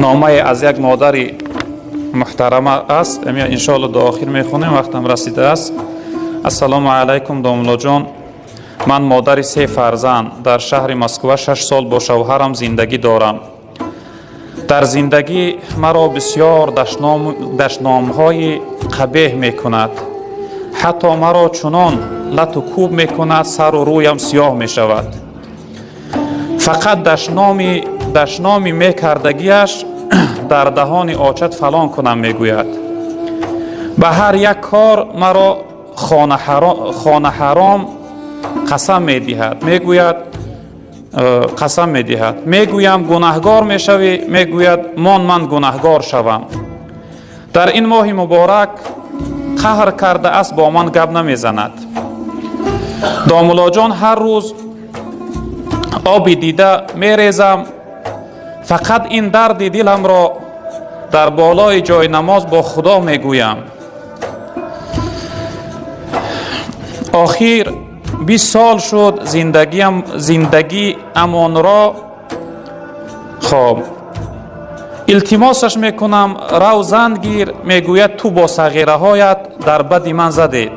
Номае аз як модари муҳтарама аст. Иншоалло до охир мехонем, вақтам расидааст. Ассалому алайкум, домуллоҷон. Ман модари се фарзанд, дар шаҳри Москва 6 сол бо шавҳарам зиндагӣ дорам. Дар зиндагӣ маро бисёр дашномҳои қабеҳ мекунад, ҳатто маро чунон лату кӯб мекунад, сару рӯям сиёҳ мешавад. Фақат дашноми мекардагиаш дар даҳони очат фалон кунам мегӯяд. Ба ҳар як кор маро хонаҳаром қасам медиҳад, мегӯяд, қасам медиҳад. Мегӯям, гунаҳгор мешавӣ, мегӯяд, мон ман гунаҳгор шавам. Дар ин моҳи муборак қаҳр кардааст, бо ман гап намезанад. Домуллоҷон, ҳар рӯз оби дида мерезам, фақат ин дарди диламро дар болои ҷои намоз бо Худо мегӯям. Охир 20 сол шуд зиндагӣ амонро. Хоб, илтимосаш мекунам, рав зан гир, мегӯяд, ту бо сағираҳоят дар бади ман задед.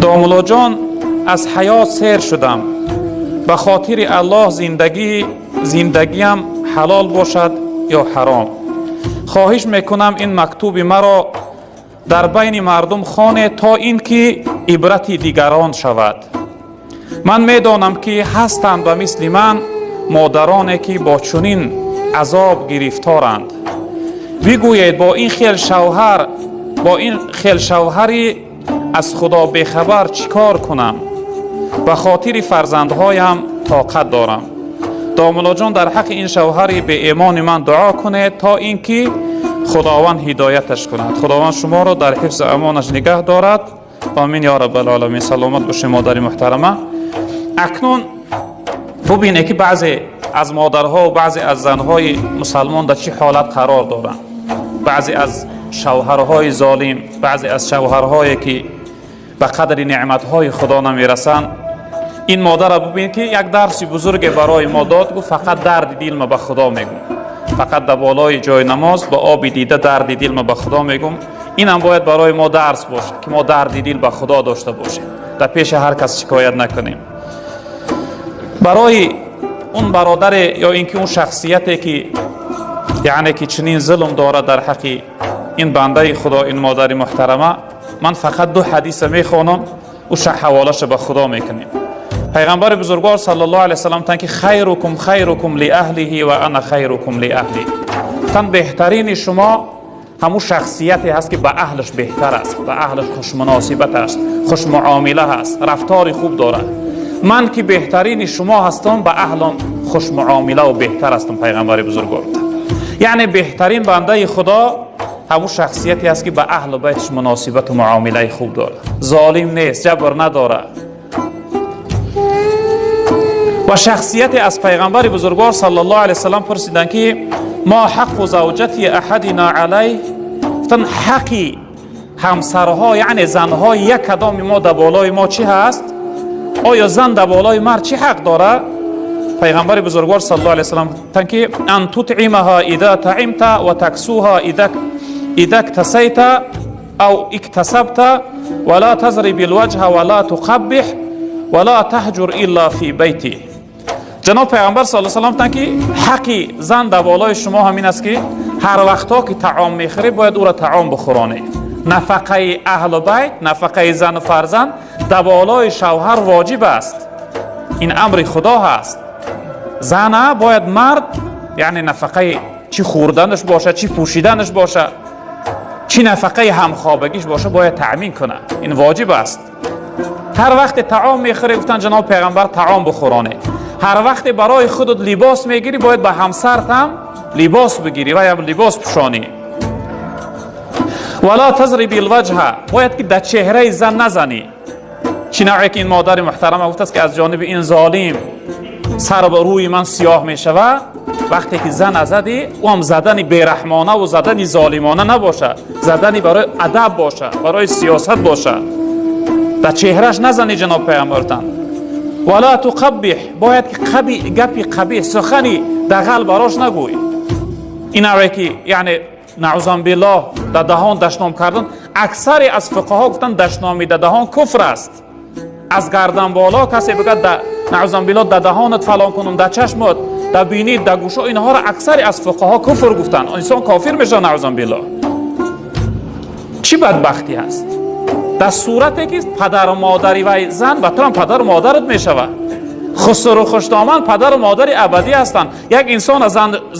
Домуллоҷон, аз ҳаёт сер шудам. Ба хотири Аллоҳ, зиндагиам ҳалол бошад ё ҳаром? Хоҳиш мекунам, ин мактуби маро дар байни мардум хонед, то ин ки ибрати дигарон шавад. Ман медонам, ки ҳастанд ба мисли ман модароне, ки бо чунин азоб гирифторанд. Бигӯед, бо ин хел шавҳари аз Худо бехабар чӣ кор кунам? Ба хотири фарзандҳоям тоқат дорам. Домуллоҷон, дар ҳаққи ин шавҳари беимони ман дуо кунед, то ин ки Худованд ҳидояташ кунад. Худованд шуморо дар ҳифзу амонаш нигаҳ дорад. Омин ё раббалоламин. Саломат бошед, модари муҳтарама. Акнун бубинед, ки баъзе аз модарҳо ва баъзе аз занҳои мусалмон дар чӣ ҳолат қарор доранд. Баъзе аз шавҳарҳои золим, баъзе аз шавҳарҳое, ки ба қадри неъматҳои Худо намерасанд. Ин модарро бубинед, ки як дарси бузурге барои мо дод. Гуфт, фақат дарди дилма ба Худо мегӯм, фақат дар болои ҷои намоз ба оби дида дарди дилма ба Худо мегӯм. Инам бояд барои мо дарс бошад, ки мо дарди дил ба Худо дошта бошем, дар пеши ҳар кас шикоят накунем. Барои он бародаре ё ин ки он шахсияте, ки яъне ки чунин зулм дорад дар ҳаққи ин бандаи Худо, ин модари муҳтарама, ман фақат ду ҳадиса мехонам, уша ҳаволаша ба Худо мекунем. Пайғамбари бузургвор саллаллоҳу алайҳи васаллам гуфтанд, ки хайрукум хайрукум лиаҳлиҳи ва ана хайрукум лиаҳли. Гуфтанд, беҳтарини шумо ҳамун шахсияте ҳаст, ки ба аҳлаш беҳтар аст, ба аҳлаш хушмуносибат аст, хушмуомила ҳаст, рафтори хуб дорад. Ман ки беҳтарини шумо ҳастам, ба аҳлам хушмуомилаву беҳтар ҳастам. Пайғамбари бузургвор, яъне беҳтарин бандаи Худо ҳамун шахсияте аст, ки ба аҳлу байташ муносибату муомилаи хуб дорад, золим нест, ҷабр надорад. Ва шахсияте аз пайғамбари бузургвор саллаллоҳу алайҳи васаллам пурсиданд, ки мо ҳаққу завҷати аҳадина алайҳ? Гуфтанд, ҳаққи ҳамсарҳо, яъне занҳои як кадоми мо дар болои мо чӣ ҳаст? Оё зан дар болои мард чӣ ҳақ дорад? Пайғамбари бузургвор саллаллоҳу алайҳи васаллам гуфтанд, ки ан тутъимаҳа ида таимта ва таксуҳа ида ктасайта ав иктасабта ва ла тазриби лваҷҳа ва ла туқаббиҳ ва ла таҳҷур илла фи байтӣ. Ҷаноб пайғамбар саллаллоҳу алайҳи васаллам гуфтанд, ки ҳаққи зан дар болои шумо ҳамин аст, ки ҳар вақтҳо ки таом мехӯрӣ, бояд ӯро таом бихӯронӣ. Нафақаи аҳлу байт, нафақаи зану фарзанд дар болои шавҳар воҷиб аст. Ин амри Худо ҳаст. Зана бояд мард, яъне нафақаи чӣ хӯрданаш боша, чӣ пӯшиданаш боша, чӣ нафақаи ҳамхобагиш боша, бояд таъмин кунад. Ин воҷиб аст. Ҳар вақте таом мехӯрӣ, гуфтанд ҷаноб пайғамбар, таом бихӯронӣ. Ҳар вақте барои худат либос мегирӣ, бояд ба ҳамсарт ҳам либос бигирӣ ва ям либос пӯшонӣ. Вала тазриби лваҷҳа, бояд ки дар чеҳраи зан назанӣ. Чӣ навъе ки ин модари муҳтарама гуфтааст, ки аз ҷониби ин золим сар ба рӯи ман сиёҳ мешавад. Вақте ки зан задӣ, ӯ ҳам задани бераҳмонаву задани золимона набошад, задани барои адаб боша, барои сиёсат боша. Дар чеҳраш назанӣ, ҷаноб пайғамбартан. Вала туқаббиҳ, бояд ки гапи қабиҳ, сухани дағал барош нагӯй. Ин ки яъне наъузан биллоҳ дар даҳон дашном кардан, аксаре аз фуқаҳо гуфтанд, дашноми дар даҳон куфр аст. Аз гардан боло касе бигӯяд, наъузан биллоҳ, дар даҳонат фалон кунам, дар чашмат, дар бинит, дар гӯшо, инҳоро аксаре аз фуқаҳо куфр гуфтанд. Инсон кофир мешавад, наъузан биллоҳ. Чӣ бадбахтӣ ҳаст дар сурате ки падару модари вай зан ба туам падару модарат мешавад. Хусуру хуштоман падару модари абадӣ ҳастанд. Як инсон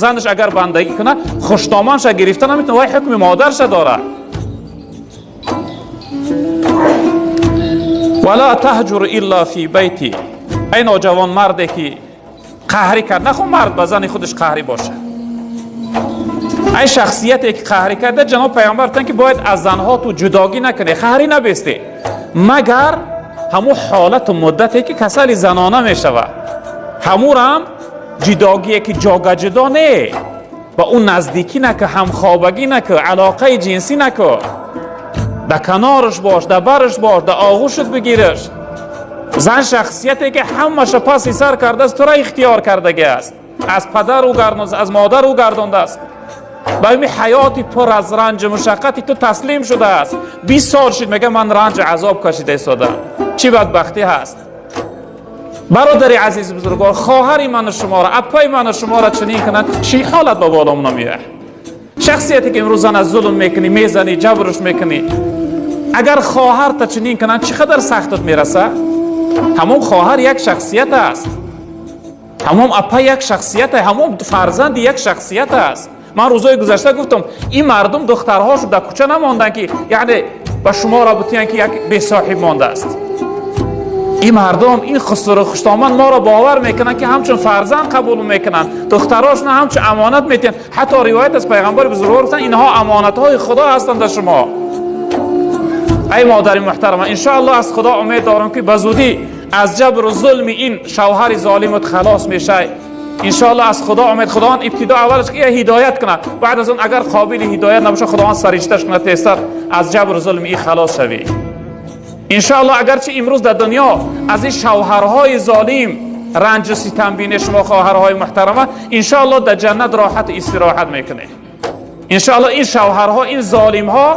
занаш агар бандагӣ кунад, хуштоманша гирифта наметавонад, вай ҳукми модарша дорад. Вала таҳҷур илла фи байти. Ай ноҷавон марде ки қаҳрӣ кард, нахо мард ба зани худаш қаҳрӣ бошад. Ай шахсияте ки қаҳрӣ карда, ҷаноб пайғамбар гуфтанд, ки бояд аз занҳо ту ҷудогӣ накунӣ, қаҳрӣ набестӣ, магар ҳамун ҳолату муддате ки касали занона мешавад. Ҳамурам ҷудогие ки ҷога ҷудо не, ба ӯ наздикӣ наку, ҳамхобагӣ наку, алоқаи ҷинсӣ наку, да канораш бош, да бараш бош, да оғӯшат бигираш. Зан шахсияте ки ҳамаша паси сар кардааст, тура ихтиёр кардагӣ аст, аз падар ӯ гардондааст, аз модар ӯ гардондааст, ба ими ҳаёти пур аз ранҷу мушаққати ту таслим шудааст. 20 сол шуд, мега, ман ранҷу азоб кашида истодам. Чӣ бадбахтӣ ҳаст, бародари азизи бузургвор! Хоҳари ману шуморо, аппаи ману шуморо чунин кунанд, чӣ ҳолат ба боломона меояд? Шахсияте ки имрӯз зана зулм мекунӣ, мезанӣ, ҷабрш мекунӣ, агар хоҳарта чунин кунанд, чӣ қадар сахтат мерасад? Ҳамон хоҳар як шахсият аст, ҳамон апа як шахсият, ҳамон фарзанди як шахсият аст. Ман рӯзҳои гузашта гуфтам, ин мардум духтарҳошо дар кӯча намонданд, ки яъне ба шуморо бутиянд, ки як бесоҳиб мондааст. Ин мардум, ин хусуру хуштоман моро бовар мекунанд, ки ҳамчун фарзанд қабул мекунанд, духтарошона ҳамчун амонат метиҳанд. Ҳатто ривоят аз пайғамбари бузургвор гуфтанд, инҳо амонатҳои Худо ҳастанд дар шумо. Ай модари муҳтарама, иншоаллоҳ аз Худо умед дорам, ки ба зудӣ аз ҷабру зулми ин шавҳари золимат халос мешай. Иншоаллоҳ аз Худо умед, Худованд ибтидо аввалаш ки ҳидоят кунад, баъд аз он агар қобили ҳидоят набошад, Худованд саришташ кунад, тезтар аз ҷабру зулми ин халос шавӣ, иншоаллоҳ. Агарчи имрӯз дар дунё аз ин шавҳарҳои золим ранҷу ситам бинед шумо, хоҳарҳои муҳтарама, иншоаллоҳ дар ҷаннат роҳату истироҳат мекунед. Иншоаллоҳ ин шавҳарҳо, ин золимҳо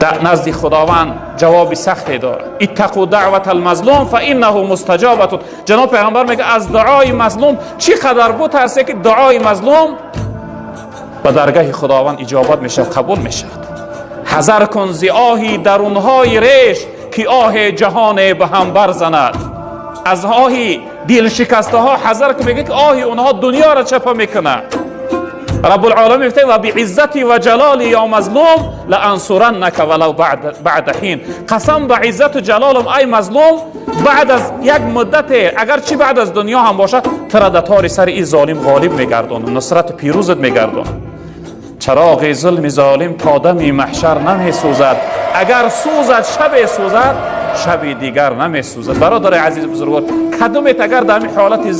дар назди Худованд ҷавоби сахте дорад. Иттақу даъвата алмазлум фаиннаҳу мустаҷобатун. Ҷаноб пайғамбар мега, аз дуои мазлум чӣ қадар бутарсе, ки дуои мазлум ба даргаҳи Худованд иҷобат мешавад, қабул мешавад. Ҳазар кун зи оҳи дарунҳои реш, ки оҳе ҷаҳоне ба ҳам барзанад. Аз оҳи дилшикастаҳо ҳазар кун, мега, ки оҳи онҳо дунёро чапа мекунад. Раббулъоламин мефтад: ва бииззати ва ҷалоли ё мазлум лаансураннака валав баъда ҳин. Қасам ба иззату ҷалолам, ай мазлум, баъд аз як муддате, агарчи баъд аз дунё ҳам бошад, тура дар тори сари ин золим ғолиб мегардонам, нусрату пирӯзат мегардонам. Чароғи зулми золим то дами маҳшар намесӯзад, агар сӯзад, шабе сӯзад, шаби дигар намесӯзад. Бародари азиз бузургвор, кадомет агар дар ҳамин ҳолати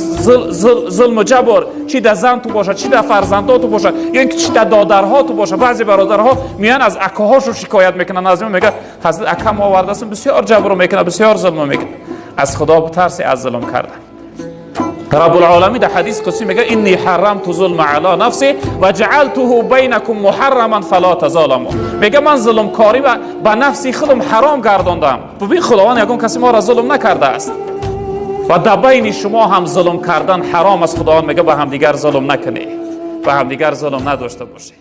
зулму ҷабр, чи дар занту бошад, чи дар фарзандоту бошад, ё ин ки чи дар додарҳоту бошад. Баъзе бародарҳо меян, аз акаҳошо шикоят мекунанд, аз мегӯяд: ҳазрат, акам овардастам, бисёр ҷабру мекунад, бисёр зулму мекунад. Аз Худо битарсе аз зулм кардан. Раббулъоламин дар ҳадис қудсӣ мегӯяд: инни ҳаррамту зулма ала нафси ва ҷаалтуҳу байнакум муҳарраман фала тазоламу. Мега, ман зулмкорӣ ба нафси худам ҳаром гардондам. Бубин, Худованд ягон каси моро зулм накардааст ва дар байни шумо ҳам зулм кардан ҳаром аст. Худованд мега, ба ҳамдигар зулм накунед, ба ҳамдигар зулм надошта бошед.